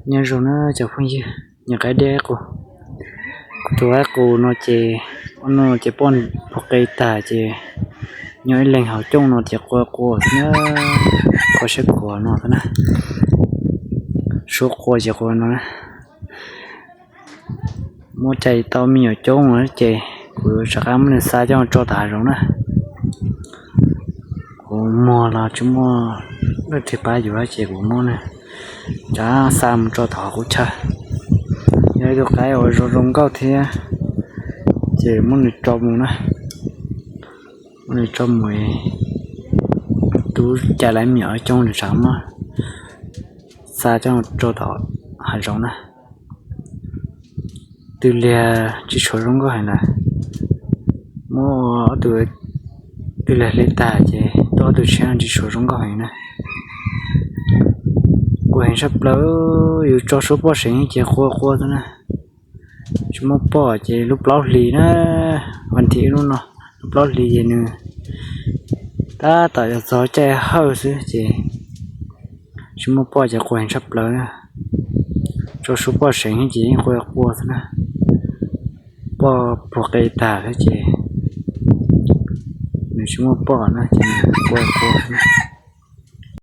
Nyob zoo na cov phooj ywg, nyob qaib dej qaib qus. Kuv tus qaib qus no ces, no ces poj puag qe tag ces nyob ib leeg hauv cooj no ces qua qua xwb na, qua siab khuav no xwb na. Suab qua ces qua no na. Muaj cai tau me nyuam coob no ces kuv rov qab muab nws xa coj tso tom hav zoov na. Kuv muag los tsis muaj leej twg pab yuav ces kuv muab nws rov xa mus tso tom qub chaw. Yog ib tug qaib uas zoo zoo nkauj thiab ces muab nws tso mus na. Muab nws tso mus, tub cai lawv me nyuam coob nws rov muab xa coj tso tom hav zoov na. Tw liag tsis tshua zoo nkauj heev na. Muab ob tug tw liag hle tag ces tuaj ob tug tshiab tsis tshua zoo nkauj heev na. Qua heev tshaj plaws, yus tso suab poj seev ces qua qua xwb na. Tsis muaj poj ces lub plaub hlis na, vas thiv lub no, lub plaub hlis ces nws tab tom yuav txog caij hawj xwb ces tsis muaj poj ces qua heev tshaj plaws na. Tso suab poj seev ces yeej qua qua xwb na. Poj puag qe tag thiab ces nws tsis muaj poj na ces nws qua qua xwb.